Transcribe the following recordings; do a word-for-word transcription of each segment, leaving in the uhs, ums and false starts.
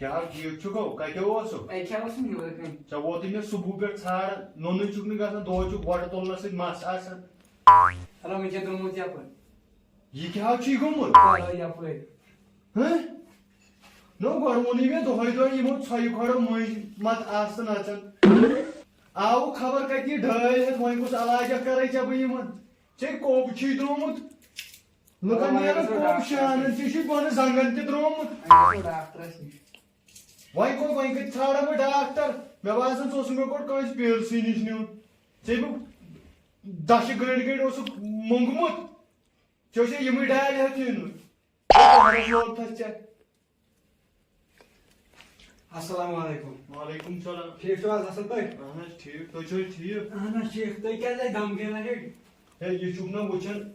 کیٛاہ حظ ٹھیٖک چھُکھو؟ کَتہِ اوسُکھ؟ اَتہِ کیٛاہ اوسُم یِہوٚے کٔنۍ؟ ژےٚ ووتُے مےٚ صُبحہٕ پٮ۪ٹھ ژھانٛڈان، نوٚنُے چھُکھ نہٕ گژھان، دۄہَے چھُکھ وۄٹہٕ تُلنَس سۭتۍ مَس آسان۔ ہَلو، وۄنۍ چھےٚ درٛامٕژ یَپٲرۍ۔ یہِ کیٛاہ حظ چھُے گوٚمُت؟ ہَلو، یَپٲرۍ۔ ہہ؟ نو، گۄڈٕ ووٚنُے مےٚ دۄہَے دۄہَے یِمو ژھۄیہِ کھۄڑو مٔنٛزۍ مَتہٕ آستہٕ نَژان۔ آوُکھ خبر کَتہِ یہِ ڈٲلۍ ہٮ۪تھ، وۄنۍ کُس علاجہ کَرَے ژےٚ بہٕ یِمَن؟ ژےٚ کوٚب چھُے درٛامُت؟ لُکن نیران کوٚب شانن، ژےٚ چھُے بۄنہٕ زنٛگن تہِ درٛامُت۔ ڈاکٹرس نِش۔ وۄنۍ کوٚت، وۄنۍ کتہِ ژھانڈا بہٕ ڈاکٹر؟ مےٚ باسان، ژٕ اوسُکھ مےٚ گۄڈٕ کٲنٛسہِ پیرسٕے نِش نیُن۔ ژےٚ بہٕ دَچھِ گٔنڈۍ گٔنڈۍ اوسُکھ موٚنگمُت۔ ژےٚ اوسے یِمٕے ڈالہِ ہٮ۪تھ یُن۔ پہرس لوگ تھس ژےٚ۔ السلام علیکم۔ وعلیکم السلام۔ ٹھیٖک چھِو حظ، اَصٕل پٲٹھۍ؟ اہن حظ ٹھیٖک، تُہۍ چھِو حظ ٹھیٖک؟ اہن حظ ٹھیٖک، تُہۍ کیٛازِ ٲسۍ دم گِران أڑۍ؟ ہے، یہِ چھُکھ نہ وٕچھان،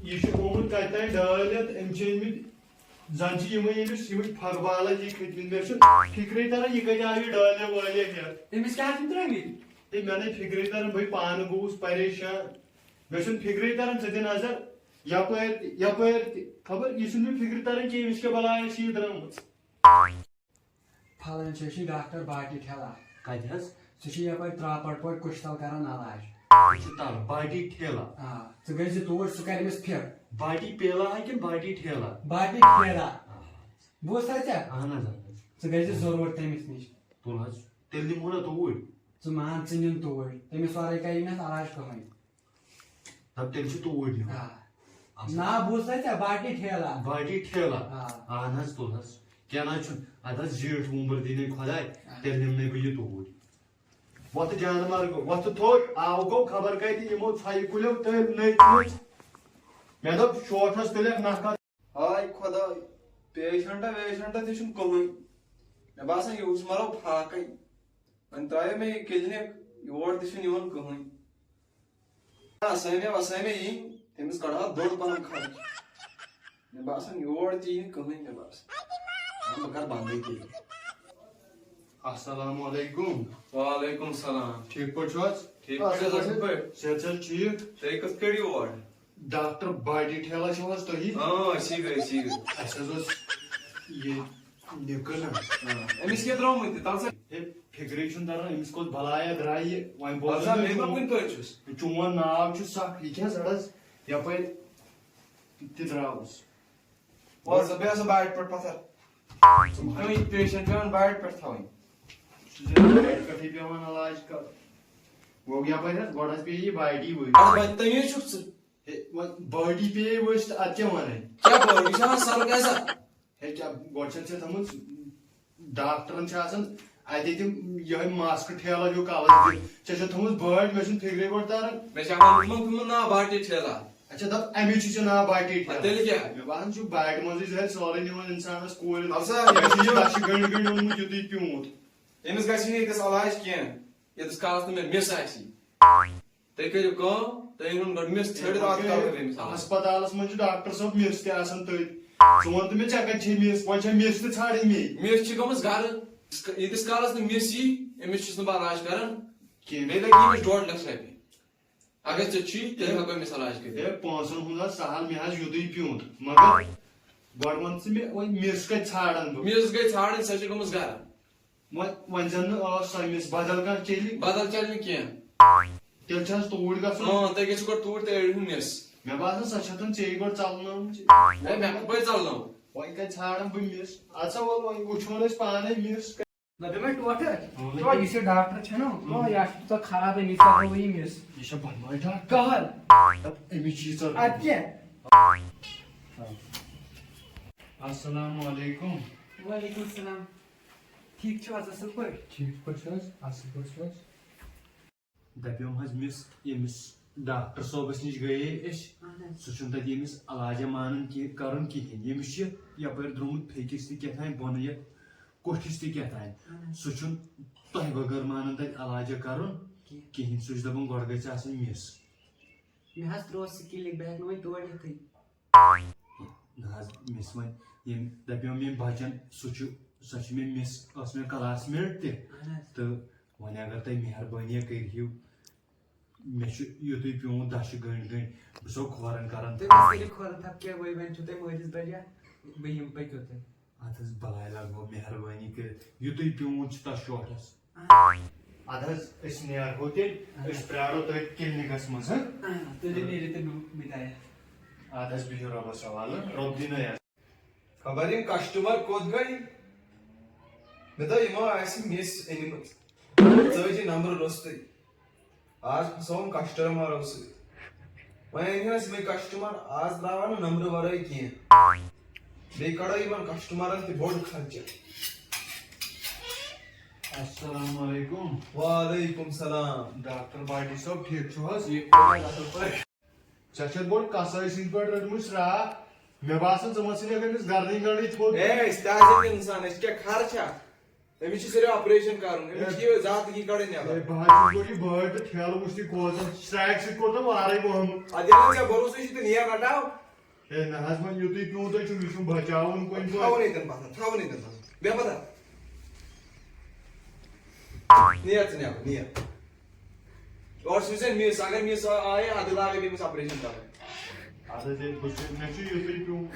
یہِ چھُ گوٚمُت کَتہِ تام ڈٲلِتھ، أمۍ چھِ أنۍمٕتۍ، زَن چھِ یِمَے أمِس یِمٕے پھۄکہٕ بالَس یہِ کھٔتۍمٕتۍ۔ مےٚ چھُنہٕ فِکرے تَران، یہِ کَتہِ آو یہِ ڈٲلِتھ وٲلِتھ ہٮ۪تھ۔ أمِس کیٛاہ چھُنہٕ ترٛٲومٕتۍ؟ ہے، مےٚ نَے فِکرے تَران، بہٕ پانہٕ گوٚوُس پریشان۔ مےٚ چھُنہٕ فِکرے تَران، ژٕ دِ نظر، یَپٲرۍ تہِ، یَپٲرۍ تہِ۔ خبر، یہِ چھُنہٕ مےٚ فِکرِ تَران کینٛہہ، أمِس کیٛاہ بَلایا چھِ یہِ درٛٲمٕژ۔ پھلٲنۍ چھِ، أسۍ چھِ ڈاکٹر باٹی ٹھیلا۔ کَتہِ حظ؟ سُہ چھُ یَپٲرۍ ترٛاپَڑ پورِ کُشتَل کران علاج۔ سُہ چھُ تَلہٕ باٹی ٹھیلا۔ آ، ژٕ گٔژھ زِ توٗرۍ، سُہ کَرِ أمِس فِٹ۔ باٹی پیلا ہا کِنہٕ باٹی ٹھیلا؟ باٹی ٹھیلا۔ آ۔ بوٗزتھا ژےٚ؟ اَہَن حظ، اَہَن حظ۔ ژٕ گٔژھ زِ ضروٗر تٔمِس نِش۔ تُل حظ، تیٚلہِ نِمہو نا توٗرۍ۔ ژٕ مان، ژٕ نِن توٗرۍ۔ تٔمِس وَرٲے کَرِ نہٕ اَتھ علاج کٕہٕنۍ۔ دَپ تیٚلہِ چھُ توٗرۍ نیُن۔ آ۔ اَصٕل۔ ناو بوٗزتھا ژےٚ؟ باٹی ٹھیلا۔ باٹی ٹھیلا۔ آ۔ اَہَن حظ، تُل حظ۔ کینٛہہ نہ حظ چھُنہٕ۔ اَدٕ حظ زیٖٹھ وُمبٕر دِنَے خۄداے، آ۔ تیٚلہِ نِمنَے بہٕ یہِ توٗرۍ۔ وۄتھ جانہٕ مرگہٕ، وۄتھ تھوٚد، آو گوٚو خبر کَتہِ یِمو ژھۄیہِ کُلیو تٔلۍ نٔتۍ نٔتۍ۔ مےٚ دوٚپ شوٹھَس تُلٮ۪کھ نَکھٕ۔ ہاے خۄداے، پیشنٹا ویشنٹا تہِ چھُنہٕ کٕہٕنۍ۔ مےٚ باسان یِہُس مَرو فاقَے۔ وۄنۍ ترٛایو مےٚ یہِ کِلنِک، یور تہِ چھُنہٕ یِوان کٕہٕنۍ۔ اسٲمیا وسٲمیا یِنۍ، تٔمِس کڑہا دوٚر پنُن خرچ۔ مےٚ باسان، یور تہِ یی نہٕ کٕہٕنۍ، مےٚ باسان۔ نہ، بہٕ کرٕ بندٕے تیٚلہِ۔ السلام علیکم۔ وعلیکم السلام۔ ٹھیٖک پٲٹھۍ چھِو حظ؟ ٹھیٖک پٲٹھۍ حظ، اَصٕل پٲٹھۍ۔ صحت چھِ حظ ٹھیٖک؟ تُہۍ کِتھ کٔنۍ یور؟ ڈاکٹر باٹی ٹھیلا چھِو حظ تُہی؟ آ، أسی گٔے، أسی گٔے۔ اَسہِ حظ اوس یہِ نِکہٕ نا۔ آ، أمِس کیٛاہ درٛامُت یہِ؟ تَلہٕ سا۔ ہے، فِکرے چھُنہٕ تران، أمِس کۄس بلایا درٛایہِ یہِ۔ وۄنۍ بوزُن اَدٕ سا، مےٚ۔ مےٚ ما کُنہِ پٲٹھۍ چھُس؟ چون ناو چھُ سکھ، یہِ کیٛاہ حظ اَڑٕ حظ یَپٲرۍ تہِ درٛاوُس۔ وَلہٕ سا، بیٚہہ سا بیڈ پٮ۪ٹھ پَتھر۔ ژٕ ما یہِ پیشنٹ پٮ۪وان بیڈ پٮ۪ٹھ تھاوٕنۍ۔ سُہ چھُ بیڈ پٮ۪ٹھٕے پٮ۪وان علاج کَرُن۔ گوٚو یَپٲرۍ حظ، گۄڈٕ حظ پیٚیہِ یہِ باڈی ؤسۍ۔ اَدٕ بدتمیٖز چھُکھ ژٕ۔ ہے، وۄنۍ باڈی پیٚیہِ ؤسۍ تہٕ اَدٕ کیٛاہ وَنَے؟ کیٛاہ باڈی چھِ آسان سَر کیٛاہ سا؟ ہے، کیٛاہ گۄڈٕ چھَکھ ژےٚ تھٲومٕژ ڈاکٹرن چھِ آسان اَتہِ تِم یِہوٚے ماسکہٕ ٹھیلہٕ ہیوٗ کَلَس دِتھ۔ ژےٚ چھےٚ تھٲومٕژ بٲڈ، مےٚ چھُنہٕ فِکرے گۄڈٕ تَران۔ مےٚ چھےٚ وَنُن تِمَن، تِمَن ناو باٹی ٹھیلہٕ۔ اچھا، دَپ اَمے چھُے ژےٚ ناو باٹی ٹھیلہٕ۔ تیٚلہِ کیٛاہ؟ مےٚ باسان چھُ باٹہِ منٛزٕے زہر سورُے نِوان اِنسانَس کورِ۔ اَدٕ سا، مےٚ چھُ یہِ دَچھِ گٔنٛڈۍ گٔنٛڈۍ اوٚنمُت یُتُے پیوٗنٛت۔ أمِس گژھِ نہٕ ییٚتِس علاج کینٛہہ، ییٚتِس کالَس نہٕ مےٚ مِس آسی۔ تُہۍ کٔرِو کٲم، تُہۍ أنِو گۄڈٕ مِس ژھٲنٛڈِتھ، اَتھ کَرو أمِس علاج۔ ہسپتالس منٛز چھُ ڈاکٹر صٲب مِس تہِ آسان تٔتۍ۔ ژٕ وَن تہٕ مےٚ، ژےٚ کَتہِ چھے مِس؟ وۄنۍ چھےٚ مِس تہِ ژھانٛڈٕنۍ مے۔ مِس چھِ گٔمٕژ گَرٕ۔ ییٖتِس کالَس نہٕ مِس یی، أمِس چھُس نہٕ بہٕ علاج کَران۔ کینٛہہ۔ بیٚیہِ لَگہِ أمِس ڈۄڈ لَچھ رۄپیہِ۔ اگر ژےٚ چھی، تیٚلہِ ہٮ۪کو أمِس علاج کٔرِتھ۔ ہے، پونٛسَن ہُنٛد حظ سہل، مےٚ حظ یُتُے پیوٗنٛت۔ مگر گۄڈٕ وَن ژٕ مےٚ، وۄنۍ مِس کَتہِ ژھانٛڈَن بہٕ؟ مِس گٔے ژھانٛڈٕنۍ، سۄ چھِ گٔمٕژ گَرٕ۔ وۄنۍ، وۄنۍ زَن نہٕ ٲس سۄ مِس، بدل کانٛہہ چیٚلہِ؟ بدل چَلہِ نہٕ کینٛہہ۔ تیٚلہِ چھِ حظ توٗرۍ گژھُن؟ اۭں، تُہۍ گٔژھِو گۄڈٕ توٗرۍ، تُہۍ أنِو مِس۔ مےٚ باسان، سۄ چھےٚ تَن ژےٚ گۄڈٕ ژَلنٲومٕژ۔ ہے، مےٚ کَپٲرۍ ژَلنٲو؟ وۄنۍ کَتہِ ژھانٛڈَن بہٕ مِس؟ اَدٕ سا وَلہٕ، وۄنۍ وٕچھون أسۍ پانَے مِس۔ نہ، دوٚپمَے ٹوٹھٕ، اۭں۔ ٹوٹھ، یُس یہِ ڈاکٹر چھےٚ نا، اۭں۔ یہِ چھُ خراب، أمِس کَرو بہٕ یہِ مِس۔ یہِ چھےٚ بَنٛدماے ڈاکٹر۔ کَہَل؟ دَپ، أمِس چھِ یہِ ژَلان۔ اَدٕ کیٛاہ؟ السلام علیکم۔ وعلیکم السلام۔ ٹھیٖک چھِو حظ، اَصٕل پٲٹھۍ؟ ٹھیٖک پٲٹھۍ چھِو حظ؟ اَصٕل پٲٹھۍ چھِو حظ؟ دَپیوم حظ مِس، ییٚمِس ڈاکٹر صٲبَس نِش گٔیے أسۍ، اَہَن حظ۔ سُہ چھُنہٕ تَتہِ ییٚمِس علاجہ مانان کینٛہہ، کَرُن کِہیٖنۍ۔ ییٚمِس چھِ یَپٲرۍ درٛامُت پھیٚکِس تہِ کیٛاہ تام بۄنہٕ یَتھ کوٚٹھِس تہِ کیٛاہ تام۔ اَہَن حظ۔ سُہ چھُنہٕ تۄہہِ بغٲر مانان تَتہِ علاجہ کَرُن کینٛہہ۔ کِہیٖنۍ۔ سُہ چھُ دَپان گۄڈٕ گژھِ آسٕنۍ مِس۔ مےٚ حظ ترٛوو سُہ کِلنِک، بہٕ ہٮ۪کہٕ نہٕ وۄنۍ تور یِتھٕے۔ نہ حظ، مِس وۄنۍ ییٚمۍ دَپیو مےٚ بَچَن، سُہ چھُ، سۄ چھِ مےٚ مِس، ٲس مےٚ کلاس میٹ تہِ۔ اَہَن حظ۔ تہٕ وۄنۍ اگر تُہۍ مہربٲنی کٔرِو، مےٚ چھُ یُتُے پیوٚمُت دَچھِ گٔنٛڈۍ گٔنٛڈۍ، بہٕ چھُسو کھورَن کَران۔ تُہۍ مہ کٔرِو کھورَن تھَپھ کینٛہہ، وۄنۍ، وۄنۍ چھُو تۄہہِ مٲلِس بَجا، بہٕ یِمہٕ، پٔکِو تُہۍ۔ اَتھ حظ بلاے لگو مہربٲنی کٔرِتھ، یُتُے پیوٗنٛت چھُ تَتھ شوٹھس۔ اَدٕ حظ، أسۍ نیرہو تیٚلہِ، أسۍ پرٛارو تٔتھۍ کِلنِکَس منٛز، ہہ؟ آ، تُہۍ تیٚلہِ نیٖرِو تہٕ بہٕ، بہٕ تہِ آیہِ۔ اَدٕ حظ، بِہِو رۄبَس حوالہٕ، رۄب دِنَے حظ۔ خبر یِم کسٹمر کوٚت گٔے؟ مےٚ دوٚپ، یِمو آسہِ مِس أنمٕژ۔ ژٕ ٲسۍ یہِ نمبر روٚستُے۔ آز پھسووُم کسٹمرو سۭتۍ۔ وۄنۍ أنۍ نہٕ اَسہِ یِمے کسٹمر، آز درٛاوا نہٕ نمبرٕ ورٲے کینٛہہ۔ بیٚیہِ کڑو یِمن کسٹمرن تہِ بوٚڑ خرچہٕ۔ السلام علیکم۔ وعلیکم السلام۔ ڈاکٹر باٹی صٲب، ٹھیٖک چھِو حظ؟ ٹھیٖک پٲٹھۍ، اَصٕل پٲٹھۍ۔ ژےٚ چھَتھ بوٚڑ قصٲے سٕنٛدۍ پٲٹھۍ رٔٹمٕژ شرٛاکھ۔ مےٚ باسان، ژٕ ما ژھٕنکھ أمِس گردٕنۍ گنٛڈٕنۍ تھوٚد۔ اے، أسۍ تہِ آسہِ اِنسان، أسۍ کیٛاہ خر چھا؟ أمِس چھِ صرف آپریشن کرُن، أمِس چھِ یہِ زاتہٕ کی کڑٕنۍ نٮ۪بر۔ اے، بہٕ حظ چھُس گۄڈٕ یہِ بٲے تہٕ ٹھیلہٕ وٕچھتٕے کوتاہ۔ شرٛاکہِ سۭتۍ کوٚر تٔمۍ وارَے وۄہمہٕ۔ اَدٕ ییٚلہِ نہٕ ژےٚ بھروسہٕ چھُے تہٕ نیر رٹاو۔ اے، نہ حظ، وۄنۍ یُتُے پیوٗنٛتَے چھُ، یہِ چھُنہٕ بچاوُن کُنہِ پٲٹھۍ۔ تھاوُن ییٚتٮ۪ن پتھر، تھاوُن ییٚتٮ۪ن پتھر۔ بیٚہہ پتھر۔ نیر ژٕ نٮ۪بر، نیر۔ اورٕ سوٗزٮ۪ن مِس، اگر مِس آیہِ، اَدٕ لاگَکھ أمِس آپریشن کرُن۔ اَدٕ حظ، ییٚلہِ بہٕ چھُس، مےٚ چھُ یُتُے پیوٗنٛت۔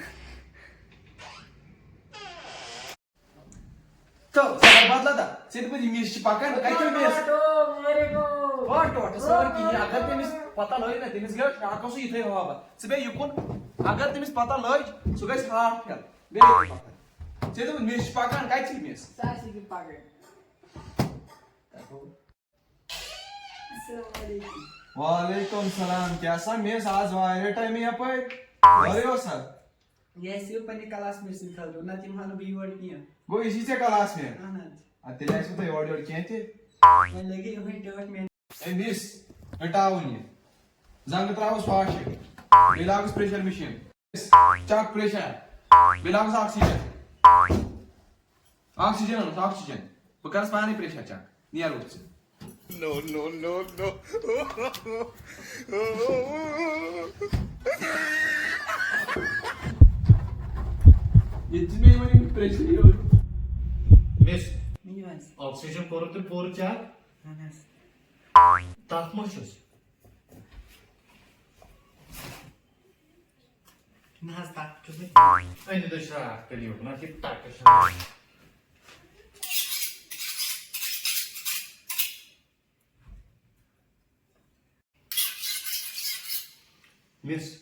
تو، سر بدلا تھا، ژےٚ دوٚپُتھ یہِ مِس چھِ پکان، کتہِ چھِ مِس؟ ٹوٹھ، ٹوٹھ، سر کِہیٖنۍ، اگر تٔمِس پتہ لٔج نا، تٔمِس گٔیو شاکو سُہ یِتھَے ہوا۔ ژٕ بیٚہہ یُکُن، اگر تٔمِس پتہ لٔج، سُہ گژھِ ہارٹ فیل۔ بیٚہہ یُکُن پتھر۔ ژےٚ دوٚپُتھ مِس چھِ پکان، کتہِ چھِ مِس؟ سُہ آسہِ ییٚکیٛاہ پکان۔ السلام علیکم۔ وعلیکم السلام، کیٛاہ سا مِس، آز واریاہ ٹایمہٕ یپٲرۍ؟ اورَے اوسا؟ یہِ آسہِ یہِ پننہِ کلاس میٹ سٕنٛدِ خٲطرٕ، نتہٕ یِمہٕ ہا نہٕ بہٕ یور کینٛہہ۔ گوٚو، یہِ چھِ ژےٚ کلاس میٹ؟ اہن حظ۔ اَدٕ تیٚلہِ آسہِ نہٕ تۄہہِ اورٕ یورٕ کینٛہہ تہِ۔ وۄنۍ لگہِ یِہوٚے ٹٲٹھ میانہِ۔ اے مِس، مِٹاوُن یہِ۔ زنٛگہٕ ترٛاوُس واش۔ بیٚیہِ لاگُس پریشر مِشیٖن۔ Check pressure. بیٚیہِ لاگُس آکسیجن۔ آکسیجن اَنُس، آکسیجن۔ بہٕ کرس پانے پریشر چیک۔ نیر اوٚت ژٕ۔ No, no, no, no. ییٚتہِ چھِ مےٚ یِوان یِم پریشر یورٕ۔ مِس، ؤنِو حظ۔ آکسیجن کوٚرُکھ تۄہہِ پوٗرٕ چیک؟ اہن حظ۔ تَتھ ما چھُس؟ نہ حظ، تَتھ چھُس نہٕ۔ أنِو تُہۍ شراکھ تیٚلہِ یوٚکُن، اَتھ چھِ ٹَکہٕ شراکھ۔ مِس،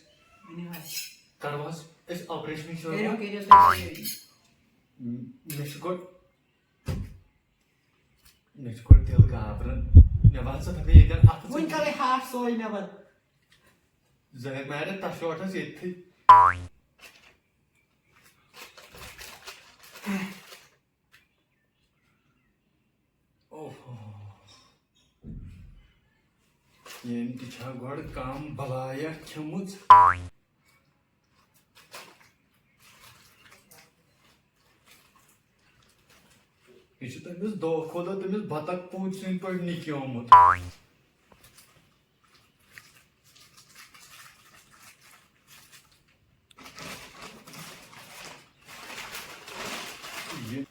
ؤنِو حظ۔ کَرو حظ أسۍ آپریشنٕے شروٗع؟ کٔرِو، کٔرِو تُہۍ سٲری۔ مےٚ چھُ گۄڈٕ مےٚ چھُ گۄڈٕ دِل گابران۔ مےٚ باسان، تھاو مےٚ ییٚتٮ۪ن اَتھٕ وٕنۍ ژٔٹِتھ۔ کَرَے ہارٹ سورُے نٮ۪بر۔ زٲہِد مارِ تَشوٹھَس ییٚتھٕے۔ اوہو۔ ییٚمۍ تہِ چھا گۄڈٕ کانٛہہ بَلایا کھیٚمٕژ؟ یہِ چھُ تٔمِس دۄہ کھۄتہٕ دۄہ تٔمِس بطخ پوٗتۍ سٕنٛدۍ پٲٹھۍ نِکیومُت۔ یہِ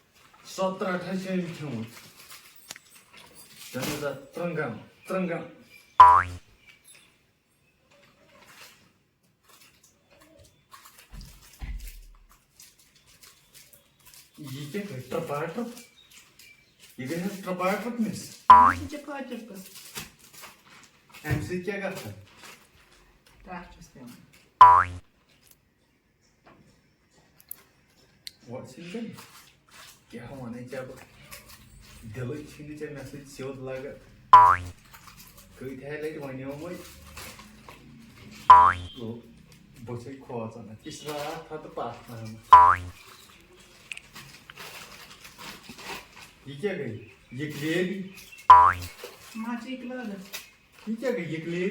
سۄ ترٛٹھ چھِ أمۍ کھیوٚمُت۔ تٔمِس اَتھ ترٛنٛگم، ترٛنٛگم۔ یہِ کیٛاہ گٔے؟ ٹرپاٹرپ؟ یہِ گٔے حظ ٹرپاٹرپ مِس؟ یہِ چھِ ٹرپاٹرپ۔ اَمہِ سۭتۍ کیٛاہ گژھان؟ تَتھ چھُس پٮ۪وان۔ وَٹ سِنگَن؟ کیٛاہ وَنَے ژےٚ بہٕ؟ دِلٕے چھُے نہٕ ژےٚ مےٚ سۭتۍ سیوٚد لَگان۔ کۭتۍ ہَے لَٹہِ وَنیومَے۔ لو، بہٕ چھَے کھوژان۔ اَتھ کیٛاہ چھِ راتھ ہَتہٕ پَتھ پَہَم۔ یہِ کیٛاہ گٔے؟ یہِ گٔے؟ ما چھِ یہِ کٕلٲرٕک؟ یہِ کیٛاہ گٔے؟ یہِ گٔے؟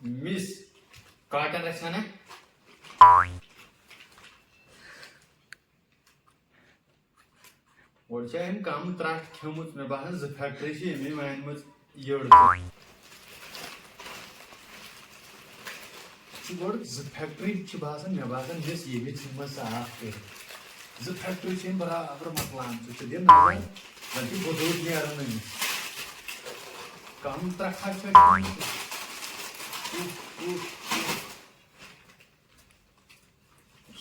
مِس کاٹن رژھنا۔ گۄڈٕ چھِ أمۍ کم ترٛٹھ کھیوٚمُت، مےٚ باسان زٕ فیکٹری چھِ أمۍ مانِمٕژ یٔڑ تہِ۔ چھِ گۄڈٕ زٕ فیکٹری چھِ باسان، مےٚ باسان، یۄس ییٚمہِ ژھٕنۍ منٛز صاف کٔرِتھ۔ زٕ فیکٹری چھِ أمۍ برابر مۄکلان۔ ژٕ چھُ دِن نظر، زَن چھُ گُدوٗر نیران أمِس۔ کم ترٛٹھا چھُ اَسہِ۔ اوہ، اوہ، اوہ۔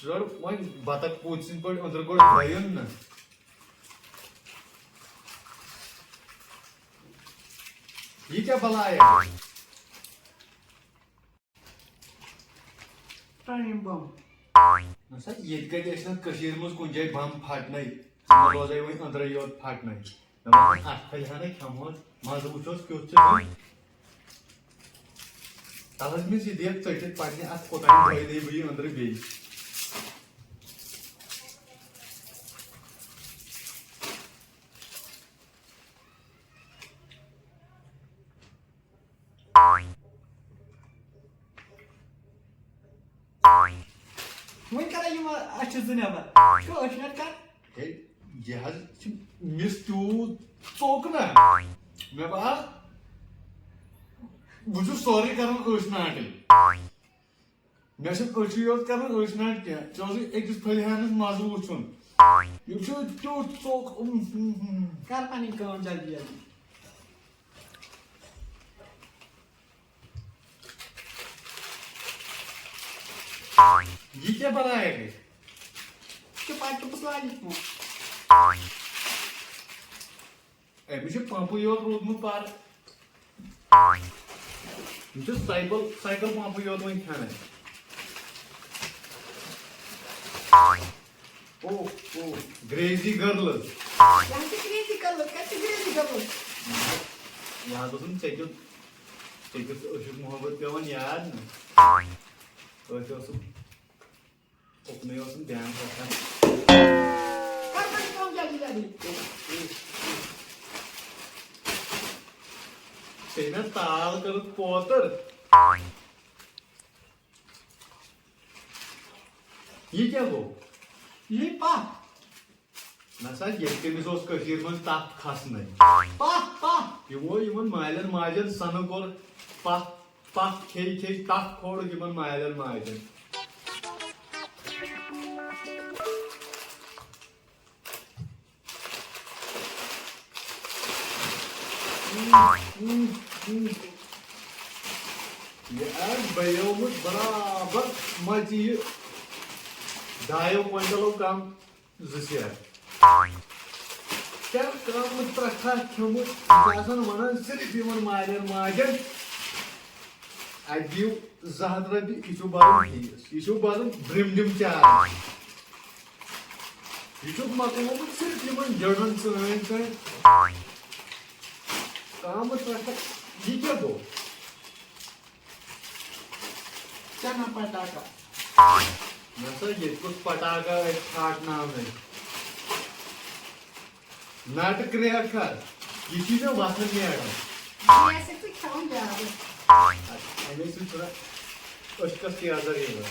ضرور وۄنۍ بطخ پوٗتۍ سٕنٛدۍ پٲٹھۍ أنٛدرٕ گۄڈٕ دۄیُن نہٕ۔ یہِ کیٛاہ بلایا؟ Time bomb. نہ سا، ییٚتہِ کَتہِ ٲسۍ نہٕ کٔشیٖرِ منٛز کُنہِ جایہِ بم پھٹنَے۔ ژٕ مہ روزَے وۄنۍ أنٛدرَے یوت پھٹنَے۔ مےٚ باسان، اَتھ پھَلہِ ہا نہٕ کھٮ۪مہٕ ہوس، مَزٕ وٕچھوس کیُتھ چھُ۔ تَلہٕ حظ مےٚ یہِ دِکھ ژٔٹِتھ پنٛنہِ اَتھٕ، کوٚتام بٲیِنَے بہٕ یہِ أنٛدرٕ بیٚیہِ۔ وۄنۍ کَرا یِم اَچھِ زٕ نٮ۪بر؟ وٕچھو أچھ نٮ۪ٹ کَر۔ ہے، یہِ حظ چھِ مِس تیوٗت ژوٚک نہ۔ مےٚ باسان، بہٕ چھُس سورُے کَران أچھ ناٹٕے۔ مےٚ چھِنہٕ أچھٕے یوت کَران أچھ ناٹہِ کینٛہہ۔ ژےٚ اوسُے أکِس پھٔلۍ ہانَس مَزٕ وٕچھُن۔ یہِ چھُ تیوٗت ژوٚک۔ اُم، اُم، اُم۔ کَر پَنٕنۍ کٲم جلدی جلدی۔ یہِ کیٛاہ بَلایا گٔے؟ یہِ چھُ پَتہٕ چھُ بہٕ سارنٕے فون۔ أمِس چھُ پمپٕے یوت روٗدمُت پَرٕ۔ یِم چھِ سایکل، سایکل پمپٕے یوت وۄنۍ کھٮ۪نَے۔ او، او، crazy girls۔ یہِ حظ چھِ crazy girls، کَتہِ چھِ crazy girls؟ یہِ حظ اوسُم ژےٚ کیُتھ، ژےٚ کیُتھ عشق محبت پٮ۪وان یاد نہ؟ أتھۍ اوسُم، اُکنُے اوسُم دھیان رَٹان۔ کَر کَر کٲم جلدی جلدی۔ ژےٚ مےٚ تال کٔرٕتھ پوتٕر۔ یہِ کیٛاہ گوٚو؟ یہِ پَتھ۔ نہ سا، ییٚتہِ کٔمِس اوس کٔشیٖرِ منٛز تَپھ کھسنَے؟ پَتھ، پَتھ۔ یِمو یِمَن مالٮ۪ن ماجٮ۪ن سَنہٕ کوٚر پَتھ، پَتھ کھیٚیہِ کھیٚیہِ تَپھ کھولُکھ یِمَن مالٮ۪ن ماجٮ۪ن۔ یہِ آسہِ بَیومُت برابر مَژِ یہِ ڈایو کوینٹلو کَم زٕ سیر۔ کیٛاہ کَم ترٛٹھا کھیوٚمُت، یہِ چھِ آسان وَنان صرف یِمَن مالٮ۪ن ماجٮ۪ن۔ اَتہِ دِیِو زٕ ہَتھ رۄپیہِ، یہِ چھُو بَرُن فیٖس، یہِ چھُو بَرُن برٛمبِم چارٕج۔ یہِ چھُکھ مۄکلومُت صرف یِمَن جٔڑَن سۭتۍ سۭتۍ۔ کَم ترٛٹھا، یہِ کیٛاہ گوٚو؟ چنا پٹاخہ۔ نہ سا، ییٚتہِ کُس پٹاخہ أسۍ پھاٹناونَے؟ Nutcracker، یہِ چھُے مےٚ وَتھان نیران۔ یہِ آسہِ ژٕ کھٮ۪وان زیادٕ۔ اَمے سۭتۍ چھُنہ أچھَس تیزر یِوان۔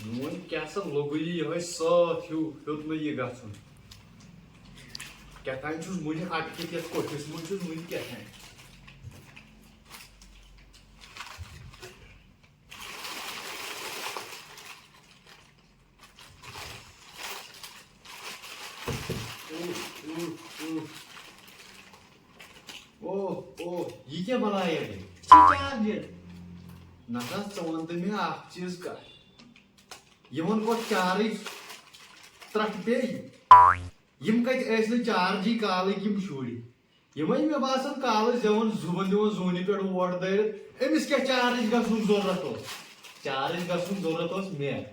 وۄنۍ کیٛاہ سا لوٚگُے یہِ یِہوٚے ساتھ ہیوٗ، ہیوٚت نہٕ یہِ گژھُن۔ کیٛاہ تام چھُس وُنہِ اَٹکِتھ یَتھ کوٹھِس منٛز، چھُس وُنہِ کیٛاہ تام۔ اوہ، اوہ، اوہ۔ اوہ، اوہ، یہِ کیٛاہ بلایا گٔے؟ چھِ چارجر۔ نہ سا، ژٕ وَن تہٕ مےٚ اَکھ چیٖز کَتھ۔ یِمَن کوٚت چارٕج ترٛٹھ پیٚیہِ؟ یِم کَتہِ ٲسۍ نہٕ چارجی کالٕکۍ یِم شُرۍ؟ یِمَے مےٚ باسان کالہٕ زٮ۪وان زُوَن دِوان زوٗنہِ پٮ۪ٹھ ووٹ دٲرِتھ۔ أمِس کیٛاہ چارٕج گژھنُک ضروٗرت اوس؟ چارٕج گژھنُک ضروٗرت اوس مےٚ۔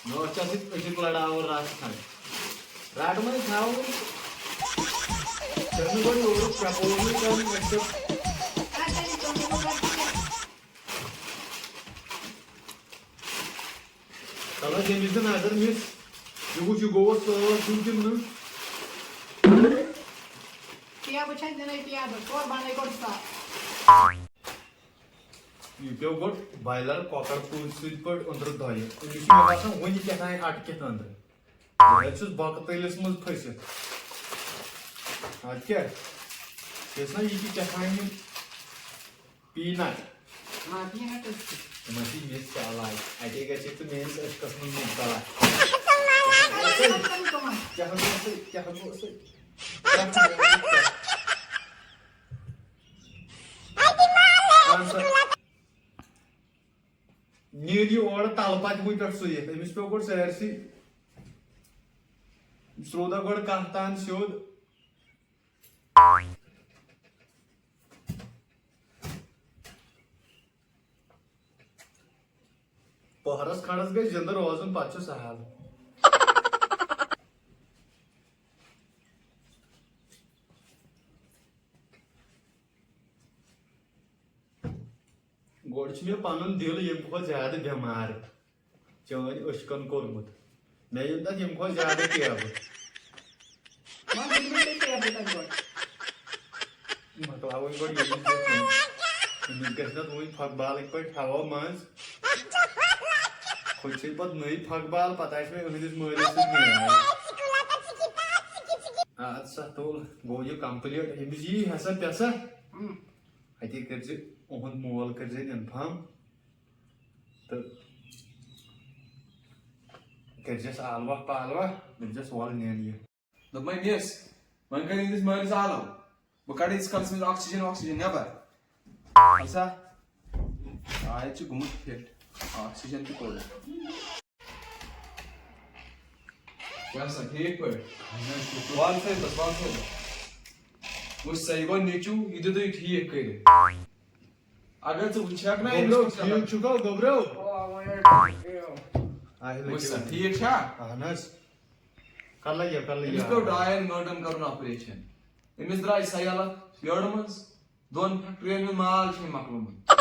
مےٚ اوس ژےٚ سۭتۍ أزیُک لڑاوُن رَژھ کھنٛڈ۔ رَٹہٕ وۄنۍ تھاو وۄنۍ۔ ژےٚ نہٕ گۄڈٕ یورُک چَپوُے کَرُن، اَسہِ چھُ تَلہٕ حظ ییٚمِس دِ نظر مِس، یہِ وٕچھ یہِ گوٚوا صاف کِنہٕ کِنہٕ نہٕ؟ ٹیبہٕ چھَنہٕ دِنَے ٹیبہٕ، کوٚر بَنَے گۄڈٕ صاف۔ یہِ پیوٚو گۄڈٕ بایلَر کۄکَر پوٗتۍ سۭتۍ پٲٹھۍ أنٛدرٕ دۄیہِ۔ أمِس چھُ مےٚ باسان وٕنہِ کیٛاہ تام اَٹکِتھ أنٛدرٕ۔ بہٕ حظ چھُس بۄکہٕ تٔلِس منٛز پھٔسِتھ۔ اَدٕ کیٛاہ؟ یۄس نہ یہِ تہِ کیٛاہ تام یِم peanut۔ آ، peanut ٲسۍ۔ تِم حظ چھِ مےٚ چالاک۔ اَتے گژھِ ژٕ میٛٲنِس عشقَس منٛز مُبتلا۔ کیٛاہ حظ اوسُے؟ کیٛاہ حظ اوسُے؟ کیٛاہ حظ اوسُے؟ کیٛاہ حظ اوسُے؟ پتہٕ وٕنہِ پٮ۪ٹھ سُہ یِتھ، أمِس پیوٚو گۄڈٕ سٲرسٕے، أمِس روٗدا گۄڈٕ کَتھ تام سیوٚد۔ پۄہرس کھنٛڈس گژھِ زِندٕ روزُن، پتہٕ چھُ سہل۔ گۄڈٕ چھُ مےٚ پنُن دِل ییٚمہِ کھۄتہٕ زیادٕ بٮ۪مار۔ چٲنۍ أچھ کَن کوٚرمُت۔ مےٚ یِن تَتھ ییٚمہِ کھۄتہٕ زیادٕ ٹیبہٕ۔ وۄنۍ دِمہٕ بہٕ تۄہہِ ٹیبہٕ تَتھ گۄڈٕ۔ مۄکلاوٕنۍ گۄڈٕ ییٚمِس گژھِ نہٕ، أمِس گژھِ نہٕ وٕنہِ پھۄکہٕ بالٕکۍ پٲٹھۍ ہوا منٛز۔ ہُتہِ چھِ پَتہٕ نٔے پھۄکہٕ بال، پَتہٕ آسہِ مےٚ أہٕنٛدِس مٲلِس سۭتۍ نیران۔ اَدٕ سا تُل، گوٚو یہِ complete۔ أمِس یی ہسا پٮ۪سہ۔ اَتی کٔرۍ زِ، اُہُنٛد مول کٔرۍ زِ inform۔ تہٕ کٔرۍزٮ۪س آلوا پالوا، دٔپۍزٮ۪س، "وَل نِن یہِ۔" دوٚپمَے، "مِس، وۄنۍ کَر یِہِنٛدِس مٲلِس آلو؟ بہٕ کَڑٕ ییٖتِس کالَس منٛز oxygen وۄکسیٖجن نٮ۪بَر۔" اَسا، آ، ییٚتہِ چھُ گوٚمُت fit، oxygen تہِ کوٚڑُکھ۔ کیٛاہ سا، ٹھیٖک پٲٹھۍ؟ وَن سا ییٚتَس، وَن سا ییٚتَس۔ وٕچھ سا، یہِ گوٚو نیٚچوٗ، یہِ دیُتُے ٹھیٖک کٔرِتھ۔ اگر ژٕ وٕچھکھ نا أمِس گوٚبرو، کُس ٹھیٖک چھُکھا، گوٚبرو؟ اہن وٕچھ سا، حظ۔ ٹھیٖک چھا؟ اہن حظ۔ کر لگیا، کر لگیا؟ أمِس پیوٚو ڈاین گٲنٛٹن کرُن operation۔ أمِس درٛاے سۄ یَلہٕ یٔڈ منٛز، دۄن فیکٹرین ہُنٛد مال چھُ أمۍ مۄکلومُت۔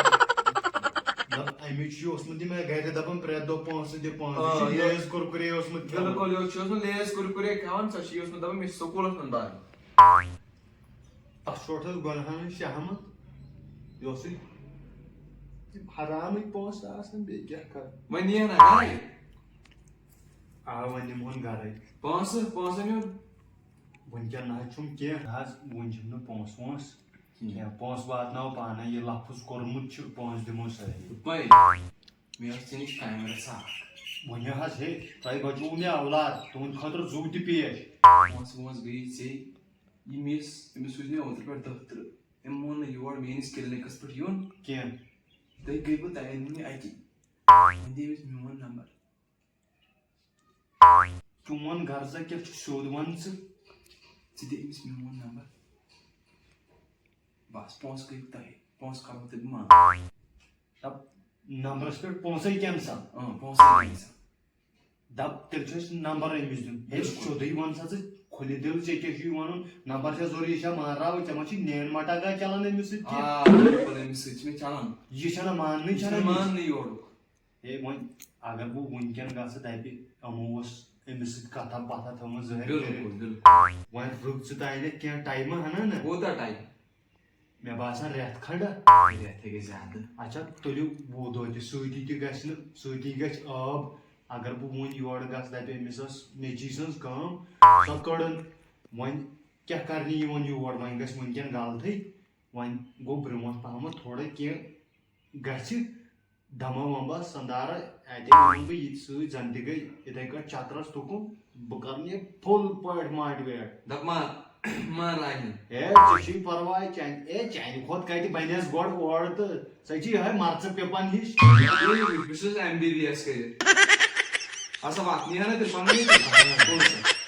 نہ، أمِس چھُ یہِ اوسمُت یِمے گرِ دپان پرٛٮ۪تھ دۄہ پونٛسہٕ دِ، پونٛسہٕ۔ آ، چھُ یہِ لیز کُرکُرے اوسمُت کھٮ۪وان۔ بِلکُل، یہِ چھُ اوسمُت لیز کُرکُرے کھٮ۪وان، سۄ چھِ یہِ اوسمُت دپان مےٚ چھُ سکوٗلس منٛز برُن۔ تَتھ چھُ اوس گۄنہَن ہٕنٛز شہمت۔ یہِ اوسُے حرامٕے پونٛسہٕ آسان، بیٚیہِ کیٛاہ کَرٕ؟ وۄنۍ نِیَن نہ گَرَے۔ آ، وۄنۍ نِمہون گَرَے۔ پونٛسہٕ، پونٛسَن ہُنٛد؟ وٕنکٮ۪ن نہ حظ چھُم کینٛہہ۔ نہ حظ، وٕنہِ چھُم نہٕ پونٛسہٕ وونٛسہٕ کینٛہہ۔ پونٛسہٕ واتناو پانَے، یہِ لفظ کوٚرمُت چھُ، پونٛسہٕ دِمو سٲری۔ دوٚپمَے، مےٚ ٲس ژےٚ نِش کامہِ رژھا اَکھ۔ وۄنۍ حظ، ہے، تۄہہِ بچووُ مےٚ اولاد، تُہُنٛدِ خٲطرٕ زُو تہِ پیش۔ پونٛسہٕ وونٛسہٕ گٔیی ژےٚ۔ یہِ مِس، أمِس سوٗزۍ مےٚ اوترٕ پٮ۪ٹھ دَہ ترٕٛہ۔ أمۍ مون نہٕ یور میٲنِس کِلنِکَس پٮ۪ٹھ یُن کینٛہہ۔ تُہۍ گٔیوٕ تَمہِ وٕنہِ اَتی۔ وۄنۍ دِ أمِس میون نمبر۔ چون غرضا کیٛاہ چھُ؟ سیوٚد وَن ژٕ۔ ژٕ دِ أمِس میون نمبر۔ بس، پونٛسہٕ گٔے تۄہہِ۔ پونٛسہٕ کَرو تیٚلہِ بہٕ منٛز۔ دَپ، نمبرَس پٮ۪ٹھ پونٛسَے cancel۔ اۭں، پونٛسَے cancel۔ دَپ، تیٚلہِ چھُ اَسہِ نمبر أمِس دیُن۔ ہے، بِلکُل۔ سیوٚدُے وَن سا ژٕ، کھُلہِ دِل، ژےٚ کیٛاہ چھُے وَنُن؟ نمبر چھا ضروٗری، یہِ چھا مانراوٕنۍ؟ ژےٚ ما چھُے نین مٹاگا چلان أمِس سۭتۍ کینٛہہ؟ آ، بِلکُل، أمِس سۭتۍ چھِ مےٚ چلان۔ یہِ چھَنہ ماننٕے، یہِ چھَنہ چھَنہٕ أمِس۔ ماننٕے یورُک۔ ہے، وۄنۍ اگر بہٕ وٕنکٮ۪ن گژھٕ، دَپہِ، یِمو اوس أمِس سۭتۍ کَتھا باتھا تھٲومٕژ ظٲہِر کٔرِتھ۔ بِلکُل، بِلکُل۔ وۄنۍ رُک ژٕ تانٮ۪تھ کینٛہہ ٹایمہٕ ہنا نہ۔ کوٗتاہ ٹایم؟ مےٚ باسان رٮ۪تھ کھنٛڈا۔ رٮ۪تھ ہے گژھِ زیادٕ۔ اچھا، تُلِو وُہ دۄہ تہِ سۭتی تہِ گژھِ نہٕ، سۭتی گژھِ عٲب۔ اگر بہٕ وۄنۍ یورٕ گژھٕ، دَپہِ أمِس ٲس نیٚچی سٕنٛز کٲم، سۄ کٔڑٕن۔ وۄنۍ کیٛاہ کَرنہِ یِوان یور؟ وۄنۍ گژھِ وٕنکٮ۪ن غلطٕے۔ وۄنۍ گوٚو برٛونٛٹھ پَہمَتھ تھوڑا کینٛہہ گژھِ۔ دَما وَمبا سَندارٕ اَتہِ وَنہٕ بہٕ یہِ تہِ سۭتۍ، زَن تہِ گٔے یِتھَے کٲٹھۍ چَترَس تُکُن۔ بہٕ کَرٕ یہِ full پٲٹھۍ motivate۔ دَپ ما، ما راہہِ۔ ہے، ژےٚ چھُے پَرواے، چانہِ، ہے، چانہِ کھۄتہٕ کَتہِ بَنٮ۪س گۄڈٕ اورٕ تہٕ ژےٚ چھِ یِہوٚے مَرژٕ پِپَن ہِش۔ ہے، بہٕ چھُس ایم بی بی ایس کٔرِتھ۔ اَسا واتنی ہا نہ تیٚلہِ پَنُن ییٚتہِ۔